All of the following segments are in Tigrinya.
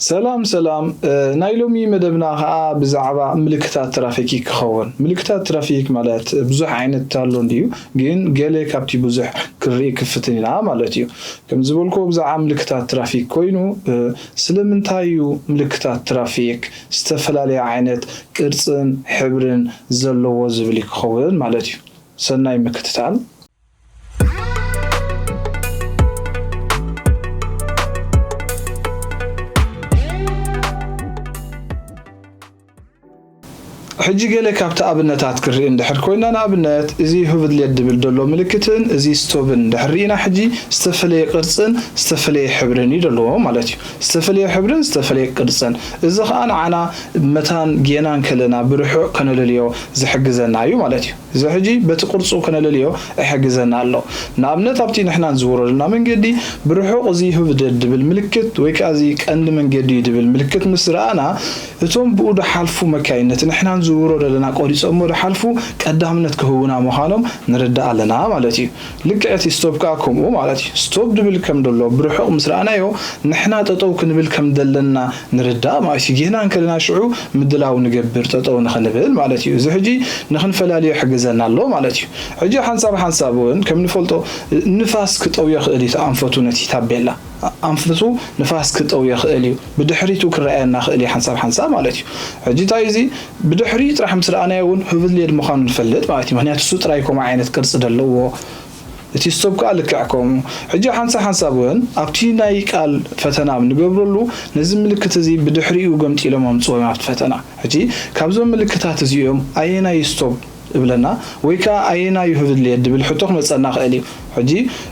ሰላም ሰላም፣ እ፣ ናይ ሎሚ መደብና ኸኣ ብዛዕባ ምልክታት ትራፊክ ክኸውን። ምልክታት ትራፊክ ማለት ብዙሕ ዓይነት ኣሎ እንድዩ፣ ግን ገለ ካብቲ ብዙሕ ክርኢ ክፍትን ኢና ማለት እዩ። ከም ዝበልኩ ብዛዕባ ምልክታት ትራፊክ ኮይኑ፣ እ፣ ስለምንታይ እዩ ምልክታት ትራፊክ ዝተፈላለየ ዓይነት ቅርጽን ሕብርን ዘለዎ ዝብል እዩ ክኸውን ማለት እዩ። ሰናይ ምክትታል። ሕጂ ገለ ካብቲ ኣብነታት ክርኢ እንድሕር ኮይና፣ ንኣብነት፣ እዚ ሁብድሌድ ድብል ደሎ ምልክትን እዚ ስቶብን እንድሕር ርኢና፣ ሕጂ ዝተፈለየ ቅርጽን ዝተፈለየ ሕብርን እዩ ደለዎ ማለት እዩ። ዝተፈለየ ሕብርን ዝተፈለየ ቅርጽን። እዚ ኸኣ ንዓና መታን ጌናን ከለና ብርሑቕ ከነለልዮ ዝሕግዘና እዩ ማለት እዩ። እዚ ሕጂ በቲ ቅርጹ ከነለልዮ ይሕግዘና ኣሎ። ንኣብነት፣ ኣብቲ ንሕና ንዝውሮ ዘለና መንገዲ ብርሑቕ እዚ ሁብደድ ድብል ምልክት ወይ ከኣ እዚ ቀንዲ መንገዲ እዩ ድብል ምልክት ምስ ረኣና፣ እቶም ብኡ ድሓልፉ መካይን ነቲ ንሕና ንዝውሮ ዘለና ቆሪጾሞ ድሓልፉ ቀዳምነት ክህቡና ምዃኖም ንርዳእ ኣለና ማለት እዩ። ልክዕ እቲ ስቶፕ ከኣ ከምኡ ማለት እዩ። ስቶፕ ድብል ከም ደሎ ብርሑቕ ምስ ረኣናዮ ንሕና ጠጠው ክንብል ከም ዘለና ንርዳእ ማለት እዩ። ጌና እንከለና ሽዑ ምድላው ንገብር ጠጠው ንኽንብል ማለት እዩ። እዚ ሕጂ ንኽንፈላልዮ ይሕግዘና ኣሎ ማለት እዩ። ሕጂ ሓንሳብ ሓንሳብ እውን ከም ንፈልጦ ንፋስ ክጠው ይኽእል እዩ እቲ ኣንፈቱ ነቲ ታቤላ። ኣንፈቱ ንፋስ ክጠው ይኽእል እዩ። ብድሕሪቱ ክረኣየና ይኽእል እዩ ሓንሳብ ሓንሳብ ማለት እዩ። ሕጂ እንታይ እዚ ብድሕሪኡ ጥራሕ ምስ ረኣናዮ እውን ሁብድሌድ ምዃኑ ንፈልጥ ማለት እዩ። ምኽንያቱ እሱ ጥራይ ከምኡ ዓይነት ቅርጺ ደለዎ። እቲ ስቶፕ ከኣ ልክዕ ከምኡ። ሕጂ ሓንሳብ ሓንሳብ እውን ኣብቲ ናይ ቃል ፈተና ኣብ ንገብረሉ ነዚ ምልክት እዚ ብድሕሪኡ ገምጢሎም ኣምጽዎም ኣብቲ ፈተና። ሕጂ ካብዞም ምልክታት እዚኦም ኣየናይ ስቶፕ እብለና ወይ ከኣ ኣየናይ እዩ ህብድልየት ድብል ሕቶ ክመጸና ክእል እዩ። ሕጂ፣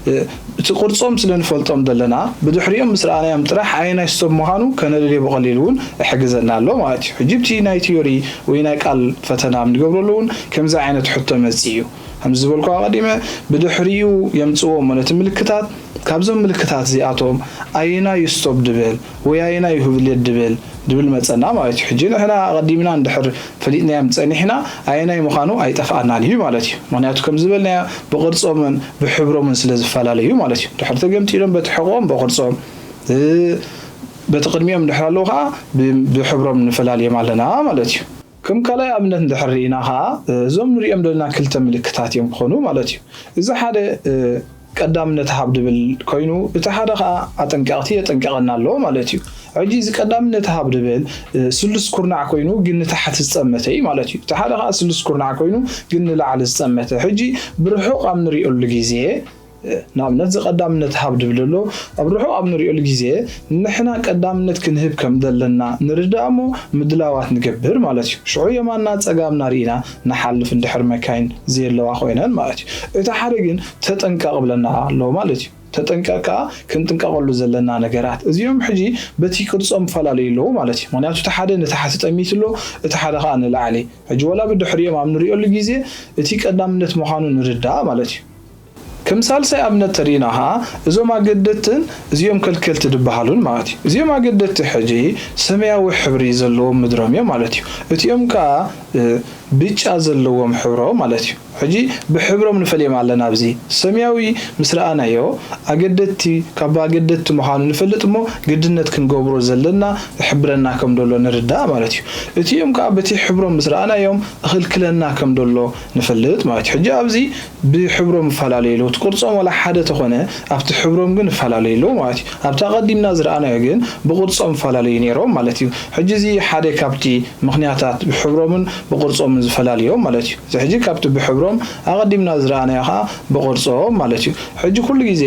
እ፣ እቲ ቅርጾም ስለ ንፈልጦም ዘለና ብድሕሪኦም ምስ ረኣናዮም ጥራሕ ኣየናይ ስቶፕ ምዃኑ ከነለልዮ ብቐሊሉ እውን ይሕግዘና ኣሎ ማለት እዩ። ሕጂ ብቲ ናይ ቲዮሪ ወይ ናይ ቃል ፈተና ኣብ ንገብረሉ እውን ከምዚ ዓይነት ሕቶ መጺእ እዩ። ከምዚ ዝበልኩ ኣቐዲመ ብድሕሪኡ የምጽእዎ እሞ ነቲ ምልክታት ካብዞም ምልክታት እዚኣቶም ኣየናይ እዩ ስቶፕ ድብል ወይ ኣየናይ እዩ ህብድልየት ድብል ድብል መጸና ማለት እዩ። ሕጂ ንሕና ኣቐዲምና እንድሕር ፈሊጥናዮም ጸኒሕና ኣየናይ ምዃኑ ኣይጠፍኣናን እዩ ማለት እዩ። ምኽንያቱ ከም ዝበልናዮ ብቕርጾምን ብሕብሮምን ስለ ዝፈላለዩ ማለት እዩ። ድሕር ተገምጢሎም በቲ ሕቖኦም ብቕርጾም፣ እ፣ በቲ ቅድሚኦም እንድሕር ኣለዉ ኸኣ ብ-፣ ብሕብሮም ንፈላልዮም ኣለና ማለት እዩ። ከም ካልኣይ ኣብነት እንድሕር ርኢና ኸኣ፣ እ፣ እዞም ንሪኦም ዘለና ክልተ ምልክታት እዮም ክኾኑ ማለት እዩ። እዚ ሓደ፣ እ፣ ቀዳምነት ሃብ ድብል ኮይኑ፣ እቲ ሓደ ኸኣ ኣጠንቀቕቲ የጠንቀቐና ኣሎ ማለት እዩ። ሕጂ እዚ ቀዳምነት ሃብ ድብል፣ እ፣ ስሉስ ኩርናዕ ኮይኑ ግን ንታሕቲ ዝጠመተ እዩ ማለት እዩ። እቲ ሓደ ኸኣ ስሉስ ኩርናዕ ኮይኑ ግን ንላዕሊ ዝጠመተ። ሕጂ ብርሑቕ ኣብ ንሪኦሉ ግዜ፣ እ፣ ንኣብነት እዚ ቀዳምነት ሃብ ድብል ኣሎ፣ ኣብ ርሑቕ ኣብ ንሪኦሉ ግዜ ንሕና ቀዳምነት ክንህብ ከም ዘለና ንርዳእ እሞ ምድላዋት ንገብር ማለት እዩ። ሽዑ የማንና ጸጋምና ርኢና ንሓልፍ እንድሕር መካይን ዘየለዋ ኮይነን ማለት እዩ። እቲ ሓደ ግን ተጠንቀቕ ብለና ኣሎ ማለት እዩ። ተጠንቀቕ ከኣ ክንጥንቀቐሉ ዘለና ነገራት እዚኦም ሕጂ በቲ ቅርጾም ይፈላለዩ ኣለዉ ማለት እዩ። ምኽንያቱ እቲ ሓደ ንታሕቲ ጠሚቱ ኣሎ፣ እቲ ሓደ ከኣ ንላዕሊ። ሕጂ ወላ ብድሕሪኦም ኣብ ንሪኦሉ ግዜ እቲ ቀዳምነት ምዃኑ ንርዳእ ማለት እዩ። ከም ሳልሳይ ኣብነት ተሪእና ኸኣ እዞም ኣገደድትን እዚኦም ከልከልቲ ዝበሃሉን ማለት እዩ። እዚኦም ኣገደድቲ ሕጂ ሰማያዊ ሕብሪ ዘለዎም ምድሮም እዮም ማለት እዩ። እቲኦም ከኣ፣ እ፣ ብጫ ዘለዎም ሕብሮ ማለት እዩ። ሕጂ ብሕብሮም ንፈልዮም ኣለና። ኣብዚ ሰማያዊ ምስ ረኣናዮ ኣገደድቲ፣ ካብ ኣገደድቲ ምዃኑ ንፈልጥ እሞ ግድነት ክንገብሮ ዘለና ይሕብረና ከም ዘሎ ንርዳእ ማለት እዩ። እቲኦም ከኣ በቲ ሕብሮም ምስ ረኣናዮም እኽልክለና ከም ዘሎ ንፈልጥ ማለት እዩ። ሕጂ ኣብዚ ብሕብሮም ይፈላለዩ ኣለዉ። እቲ ቅርጾም ዋላ ሓደ ተኾነ ኣብቲ ሕብሮም ግን ይፈላለዩ ኣለዉ ማለት እዩ። ኣብቲ ኣቐዲምና ዝረኣናዮ ግን ብቕርጾም ይፈላለዩ ነይሮም ማለት እዩ። ሕጂ እዚ ሓደ ካብቲ ምኽንያታት ብሕብሮምን ብቕርጾምን ዝፈላልዮም ማለት እዩ። እዚ ሕጂ ካብቲ ብሕብሮም ኣቐዲምና ዝረኣናዮ ኸኣ ብቕርጾም ማለት እዩ። ሕጂ ኩሉ ግዜ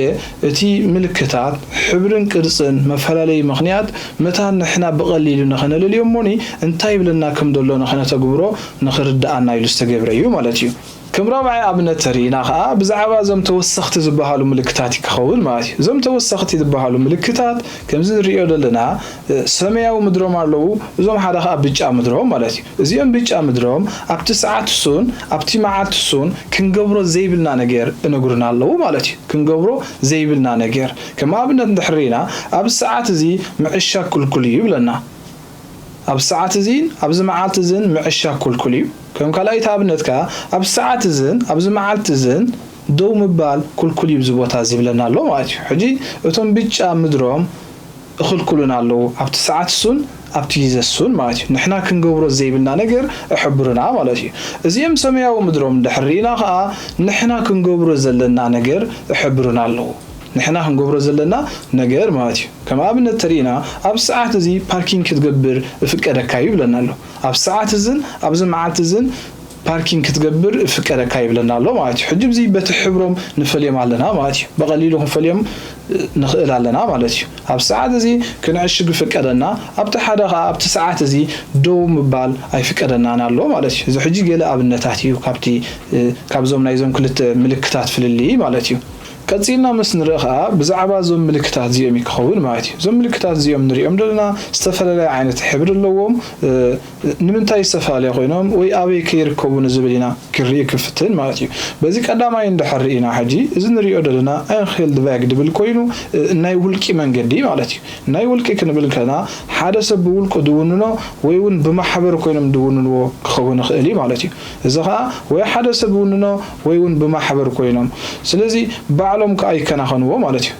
እቲ ምልክታት ሕብርን ቅርጽን መፈላለዪ ምኽንያት መታን ንሕና ብቐሊሉ ንኸነለልዮ እሞኒ እንታይ ይብለና ከም ዘሎ ንኸነተግብሮ ንኽርድኣና ኢሉ ዝተገብረ እዩ ማለት እዩ። ከም ራብዓይ ኣብነት ተሪእና ኸኣ ብዛዕባ እዞም ተወሰኽቲ ዝበሃሉ ምልክታት እዩ ክኸውን ማለት እዩ። እዞም ተወሰኽቲ ዝበሃሉ ምልክታት ከምዚ ንሪኦ ዘለና፣ እ፣ ሰማያዊ ምድሮም ኣለዉ፣ እዞም ሓደ ኸኣ ብጫ ምድሮም ማለት እዩ። እዚኦም ብጫ ምድሮም ኣብቲ ሰዓት እሱን ኣብቲ መዓልቲ እሱን ክንገብሮ ዘይብልና ነገር እነግሩና ኣለዉ ማለት እዩ። ክንገብሮ ዘይብልና ነገር ከም ኣብነት እንድሕር ርኢና፣ ኣብዚ ሰዓት እዚ ምዕሻግ ክልኩል እዩ ይብለና። ኣብ ሰዓት እዚን ኣብዚ መዓልቲ እዝን ምዕሻግ ክልኩል እዩ። ከም ካልኣይቲ ኣብነት ከኣ ኣብ ሰዓት እዝን ኣብዚ መዓልቲ እዝን ደው ምባል ክልኩል እዩ ኣብዚ ቦታ እዚ ይብለና ኣሎ ማለት እዩ። ሕጂ እቶም ብጫ ምድሮም እኽልኩሉና ኣለዉ። ኣብቲ ሰዓት እሱን ኣብቲ ግዜ እሱን ማለት እዩ። ንሕና ክንገብሮ ዘይብልና ነገር እሕብሩና ማለት እዩ። እዚኦም ሰማያዊ ምድሮም እንድሕር ርኢና ኸኣ ንሕና ክንገብሮ ዘለና ነገር እሕብሩና ኣለዉ። ንሕና ክንገብሮ ዘለና ነገር ማለት እዩ። ከም ኣብነት ተሪእና ኣብ ሰዓት እዚ ፓርኪንግ ክትገብር እፍቀደካ እዩ ይብለና ኣሎ። ኣብ ሰዓት እዝን ኣብዚ መዓልቲ እዝን ፓርኪንግ ክትገብር እፍቀደካ ይብለና ኣሎ ማለት እዩ። ሕጂ እዚ በቲ ሕብሮም ንፈልዮም ኣለና ማለት እዩ። ብቐሊሉ ክንፈልዮም ንኽእል ኣለና ማለት እዩ። ኣብ ሰዓት እዚ ክንዕሽግ ይፍቀደና፣ ኣብቲ ሓደ ኸዓ ኣብቲ ሰዓት እዚ ደው ምባል ኣይፍቀደናን ኣሎ ማለት እዩ። እዚ ሕጂ ገለ ኣብነታት እዩ ካብቲ ካብዞም ናይዞም ክልተ ምልክታት ፍልልይ ማለት እዩ። ቀጺልና ምስ ንርኢ ኸዓ ብዛዕባ እዞም ምልክታት እዚኦም እዩ ክኸውን ማለት እዩ። እዞም ምልክታት እዚኦም ንሪኦም ዘለና ዝተፈላለየ ዓይነት ሕብሪ ኣለዎም። ንምንታይ ዝተፈላለየ ኮይኖም ወይ ኣበይ ከይርከቡ ንዝብል ኢና ክንርኢ ክፍትን ማለት እዩ። በዚ ቀዳማይ እንድሕር ርኢና ሕጂ እዚ ንሪኦ ዘለና Enschede weg ድብል ኮይኑ ናይ ውልቂ መንገዲ ማለት እዩ። ናይ ውልቂ ክንብል ከለና ሓደ ሰብ ብውልቁ ዝውንኖ ወይ እውን ብማሕበር ኮይኖም ዝውንንዎ ክኸውን ይኽእል እዩ ማለት እዩ። እዚ ኸዓ ወይ ሓደ ሰብ ይውንኖ ወይ እውን ብማሕበር ኮይኖም ስለዚ ባዕሎም ከዓ ይከናኸንዎ ማለት እዩ።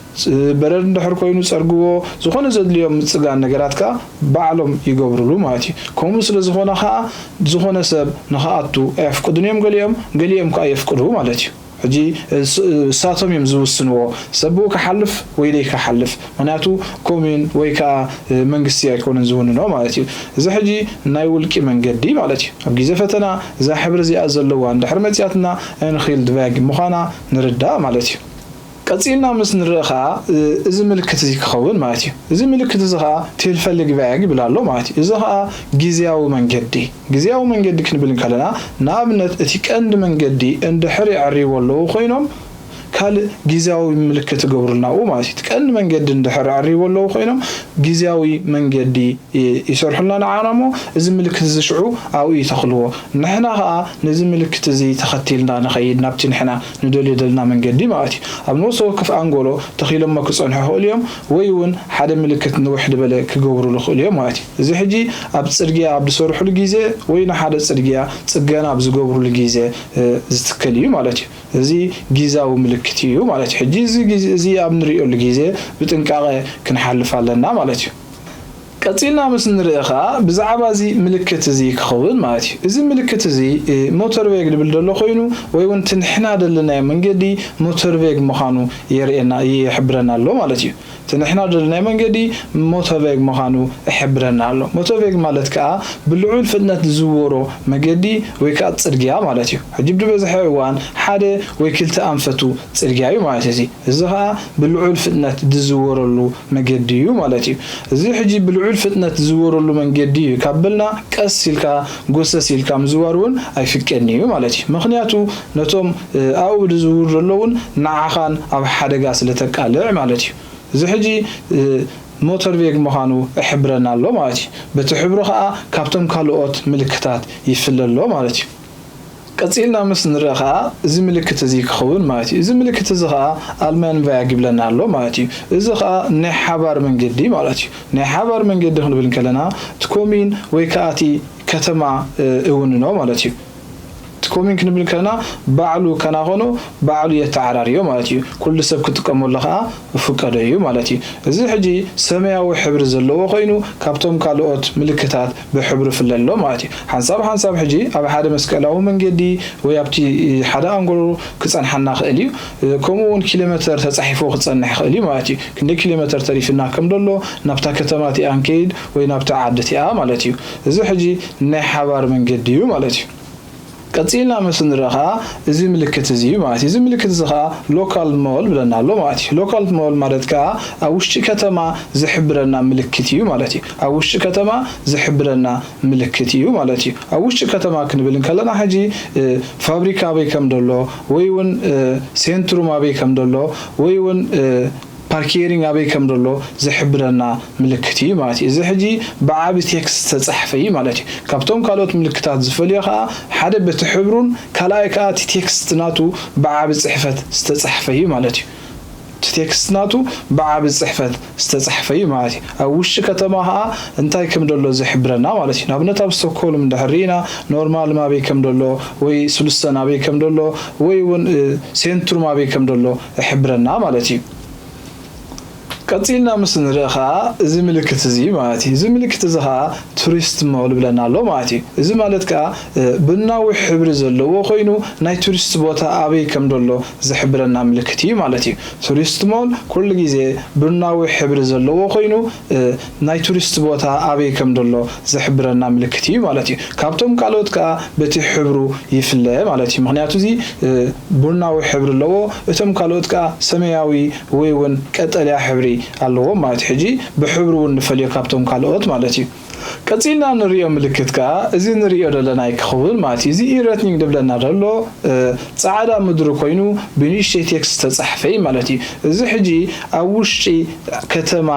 በረድ እንድሕር ኮይኑ ጸርግዎ ዝኾነ ዘድልዮም ምጽጋን ነገራት ከኣ ባዕሎም ይገብርሉ ማለት እዩ። ከምኡ ስለ ዝኾነ ከኣ ዝኾነ ሰብ ንኽኣቱ ኣየፍቅዱን እዮም ገሊኦም፣ ገሊኦም ከኣ የፍቅዱ ማለት እዩ። ሕጂ እሳቶም እዮም ዝውስንዎ ሰብ ብኡ ክሓልፍ ወይ ደይ ክሓልፍ። ምክንያቱ ኮሚዩን ወይ ከኣ መንግስቲ ኣይኮነን ዝውንኖ ማለት እዩ። እዚ ሕጂ ናይ ውልቂ መንገዲ ማለት እዩ። ኣብ ግዜ ፈተና እዛ ሕብሪ እዚኣ ዘለዋ እንድሕር መጺኣትና Enschede weg ምዃና ንርዳእ ማለት እዩ። ቀጺልና ምስ ንርኢ ኸኣ እዚ ምልክት እዚ ክኸውን ማለት እዩ። እዚ ምልክት እዚ ኸኣ tillfällig väg ይብል ኣሎ ማለት እዩ። እዚ ኸኣ ግዝያዊ መንገዲ ግዝያዊ መንገዲ ክንብል እንከለና ንኣብነት እቲ ቀንዲ መንገዲ እንድሕር የዕርይዎ ኣለዉ ኮይኖም ካልእ ግዝያዊ ምልክት ይገብሩልና ኣብኡ ማለት እዩ። እቲ ቀንዲ መንገዲ እንድሕር የዕርይዎ ኣለዉ ኮይኖም ግዝያዊ መንገዲ ይሰርሑልና ንዓና እሞ እዚ ምልክት እዚ ሽዑ ኣብኡ ይተኽልዎ። ንሕና ኸኣ ነዚ ምልክት እዚ ተኸቲልና ንኸይድ ናብቲ ንሕና ንደልዮ ዘለና መንገዲ ማለት እዩ። ኣብ ነፍሲ ወከፍ ኣንጎሎ ተኺሎሞ ክጸንሑ ይኽእሉ እዮም ወይ እውን ሓደ ምልክት ንውሕ ዝበለ ክገብሩሉ ይኽእሉ እዮም ማለት እዩ። እዚ ሕጂ ኣብ ጽርግያ ኣብ ዝሰርሑሉ ግዜ ወይ ንሓደ ጽርግያ ጽገና ኣብ ዝገብሩሉ ግዜ ዝትከል እዩ ማለት እዩ። እዚ ግዝያዊ ምልክት እዩ ማለት እዩ። ሕጂ እዚ ግዜ እዚ ኣብ ንሪኦሉ ግዜ ብጥንቃቐ ክንሓልፍ ኣለና ማለት እዩ። ቀጺልና ምስ ንርኢ ኸኣ ብዛዕባ እዚ ምልክት እዚ ክኸውን ማለት እዩ። እዚ ምልክት እዚ ሞተርቬግ ድብል ዘሎ ኮይኑ ወይ እውን እቲ ንሕና ደለናዮ መንገዲ ሞተርቬግ ምዃኑ የርእየና ይሕብረና ኣሎ ማለት እዩ። እቲ ንሕና ደለናዮ መንገዲ ሞተርቬግ ምዃኑ ይሕብረና ኣሎ። ሞተርቬግ ማለት ከኣ ብልዑል ፍጥነት ዝዝወሮ መገዲ ወይ ከኣ ጽርግያ ማለት እዩ። ሕጂ ብዝበዝሐ እዋን ሓደ ወይ ክልተ ኣንፈቱ ጽርግያ እዩ ማለት እዚ። እዚ ኸኣ ብልዑል ፍጥነት ዝዝወረሉ መገዲ እዩ ማለት እዩ። እዚ ሕጂ ብልዑል ፍጥነት ዝዝወረሉ መንገዲ እዩ ካብ በልና ቀስ ኢልካ ጎሰስ ኢልካ ምዝዋር እውን ኣይፍቀድን እዩ ማለት እዩ። ምኽንያቱ ነቶም ኣብኡ ዝዝውሩ ዘለውን ንዓኻን ኣብ ሓደጋ ስለ ተቃልዕ ማለት እዩ። እዚ ሕጂ ሞተርቬግ ምዃኑ ይሕብረና ኣሎ ማለት እዩ። በቲ ሕብሩ ኸኣ ካብቶም ካልኦት ምልክታት ይፍለ ኣሎ ማለት እዩ። ቀጺልና ምስ ንርኢ ኸኣ እዚ ምልክት እዚ ክኸውን ማለት እዩ። እዚ ምልክት እዚ ኸኣ ኣልመንቫያግ ይብለና ኣሎ ማለት እዩ። እዚ ኸኣ ናይ ሓባር መንገዲ ማለት እዩ። ናይ ሓባር መንገዲ ክንብል ከለና እቲ ኮሚን ወይ ከኣ እቲ ከተማ እውንኖ ማለት እዩ። እቲ ኮሚን ክንብል ከለና ባዕሉ ከናኸኖ ባዕሉ የተዓራርዮ ማለት እዩ። ኩሉ ሰብ ክጥቀመሉ ኸኣ ይፍቀዶ እዩ ማለት እዩ። እዚ ሕጂ ሰማያዊ ሕብሪ ዘለዎ ኮይኑ ካብቶም ካልኦት ምልክታት ብሕብሩ ይፍለ ኣሎ ማለት እዩ። ሓንሳብ ሓንሳብ ሕጂ ኣብ ሓደ መስቀላዊ መንገዲ ወይ ኣብቲ ሓደ ኣንጎሎ ክጸንሓና ይኽእል እዩ። ከምኡ እውን ኪሎ ሜተር ተጻሒፉ ክጸንሕ ይኽእል እዩ ማለት እዩ። ክንደይ ኪሎ ሜተር ተሪፍና ከም ዘሎ ናብታ ከተማ እቲኣ ንከይድ ወይ ናብታ ዓዲ እቲኣ ማለት እዩ። እዚ ሕጂ ናይ ሓባር መንገዲ እዩ ማለት እዩ። ቀጺልና ምስ ንርኢ ኸኣ እዚ ምልክት እዚ እዩ ማለት እዩ። እዚ ምልክት እዚ ኸኣ ሎካል ሞል ብለና ኣሎ ማለት እዩ። ሎካል ሞል ማለት ከኣ ኣብ ውሽጢ ከተማ ዝሕብረና ምልክት እዩ ማለት እዩ። ኣብ ውሽጢ ከተማ ዝሕብረና ምልክት እዩ ማለት እዩ። ኣብ ውሽጢ ከተማ ክንብል እንከለና ሕጂ ፋብሪካ ኣበይ ከም ዘሎ ወይ እውን ሴንትሩም ኣበይ ከም ዘሎ ወይ እውን ፓርኬሪንግ ኣበይ ከም ዘሎ ዝሕብረና ምልክት እዩ ማለት እዩ። እዚ ሕጂ ብዓቢ ቴክስት ዝተጻሕፈ እዩ ማለት እዩ። ካብቶም ካልኦት ምልክታት ዝፈልዮ ከኣ ሓደ በቲ ሕብሩን ካልኣይ ከኣ እቲ ቴክስት ናቱ ብዓቢ ጽሕፈት ዝተጻሕፈ እዩ ማለት እዩ። እቲ ቴክስት ናቱ ብዓቢ ጽሕፈት ዝተጻሕፈ እዩ ማለት እዩ። ኣብ ውሽጢ ከተማ ከኣ እንታይ ከም ዘሎ ዝሕብረና ማለት እዩ። ንኣብነት ኣብ ስቶክሆልም እንድሕር ርኢና ኖርማልም ኣበይ ከም ዘሎ ወይ ስሉሰን ኣበይ ከም ዘሎ ወይ እውን ሴንትሩም ኣበይ ከም ዘሎ ይሕብረና ማለት እዩ። ቀፂልና ምስ ንርኢ ከዓ እዚ ምልክት እዚ ማለት እዩ። እዚ ምልክት እዚ ከዓ ቱሪስት ሞል ብለና ኣሎ ማለት እዩ። እዚ ማለት ከዓ ቡናዊ ሕብሪ ዘለዎ ኮይኑ ናይ ቱሪስት ቦታ ኣበይ ከም ዘሎ ዝሕብረና ምልክት እዩ ማለት እዩ። ቱሪስት ሞል ኩሉ ግዜ ቡናዊ ሕብሪ ዘለዎ ኮይኑ ናይ ቱሪስት ቦታ ኣበይ ከም ዘሎ ዝሕብረና ምልክት እዩ ማለት እዩ። ካብቶም ካልኦት ከዓ በቲ ሕብሩ ይፍለ ማለት እዩ። ምክንያቱ እዚ ቡናዊ ሕብሪ ኣለዎ። እቶም ካልኦት ከዓ ሰማያዊ ወይ እውን ቀጠልያ ሕብሪ ኣለዎም ማለት እዩ። ሕጂ ብሕብሩ እውን ንፈልዮ ካብቶም ካልኦት ማለት እዩ። ቀፂልና ንሪኦ ምልክት ከዓ እዚ ንሪኦ ዘለና ክኸውን ማለት እዩ። እዚ ኢረትኒንግ ድብለና ዘሎ ፃዕዳ ምድሪ ኮይኑ ብንእሽተይ ቴክስት ተፃሕፈ ማለት እዩ። እዚ ሕጂ ኣብ ውሽጢ ከተማ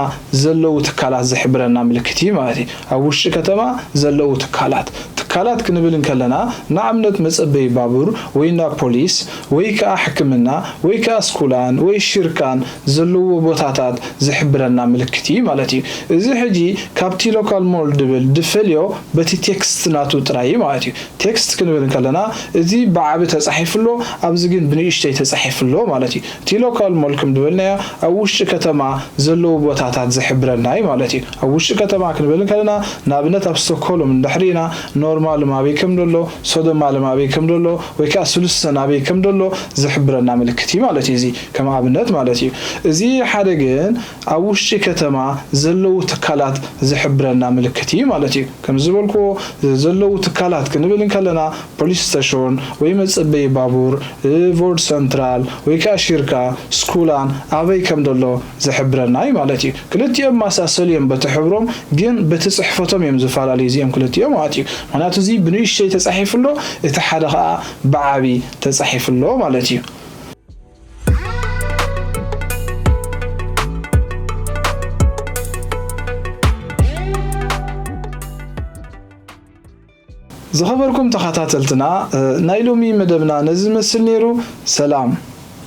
ዘለዉ ትካላት ዝሕብረና ምልክት እዩ ማለት እዩ። ኣብ ውሽጢ ከተማ ዘለዉ ትካላት ትካላት ክንብል እንከለና ንኣብነት መፀበይ ባቡር ወይ እንዳ ፖሊስ ወይ ከዓ ሕክምና ወይ ከዓ ስኩላን ወይ ሽርካን ዘለዎ ቦታታት ዝሕብረና ምልክት እዩ ማለት እዩ። እዚ ሕጂ ካብቲ ሎካል ሞል ድብል ድፈልዮ በቲ ቴክስት ናቱ ጥራይ እዩ ማለት እዩ። ቴክስት ክንብል እንከለና እዚ ብዓቢ ተፃሒፉ ኣሎ፣ ኣብዚ ግን ብንእሽተይ ተፃሒፉ ኣሎ ማለት እዩ። እቲ ሎካል ሞል ከም ዝበልናዮ ኣብ ውሽጢ ከተማ ዘለዉ ቦታታት ዝሕብረና እዩ ማለት እዩ። ኣብ ውሽጢ ከተማ ክንብል እንከለና ንኣብነት ኣብ ስቶክሆልም እንድሕር ኢና ኖርማልም ኣበይ ከም ዘሎ፣ ሶደማልም ኣበይ ከም ዘሎ ወይ ከዓ ስሉሰን ኣበይ ከም ዘሎ ዝሕብረና ምልክት እዩ ማለት እዩ። እዚ ከም ኣብነት ማለት እዩ። እዚ ሓደ ግን ኣብ ውሽጢ ከተማ ዘለዉ ትካላት ዝሕብረና ምልክት እዩ ማለት እዩ። ከም ዝበልኩዎ ዘለዉ ትካላት ክንብል እንከለና ፖሊስ ስቴሽን ወይ መፀበይ ባቡር፣ ቮርድ ሰንትራል ወይ ከዓ ሽርካ ስኩላን ኣበይ ከም ዘሎ ዝሕብረና እዩ ማለት እዩ። ክልቲኦም ማሳሰል እዮም በቲ ሕብሮም ግን በቲ ፅሕፈቶም እዮም ዝፈላለዩ እዚኦም ክልቲኦም ማለት እዩ። ምክንያቱ እዚ ብንእሽተይ ተፃሒፉ ኣሎ፣ እቲ ሓደ ከዓ ብዓቢ ተፃሒፉ ኣሎ ማለት እዩ። ዝኸበርኩም ተኸታተልትና ናይ ሎሚ መደብና ነዚ መስል ነይሩ። ሰላም።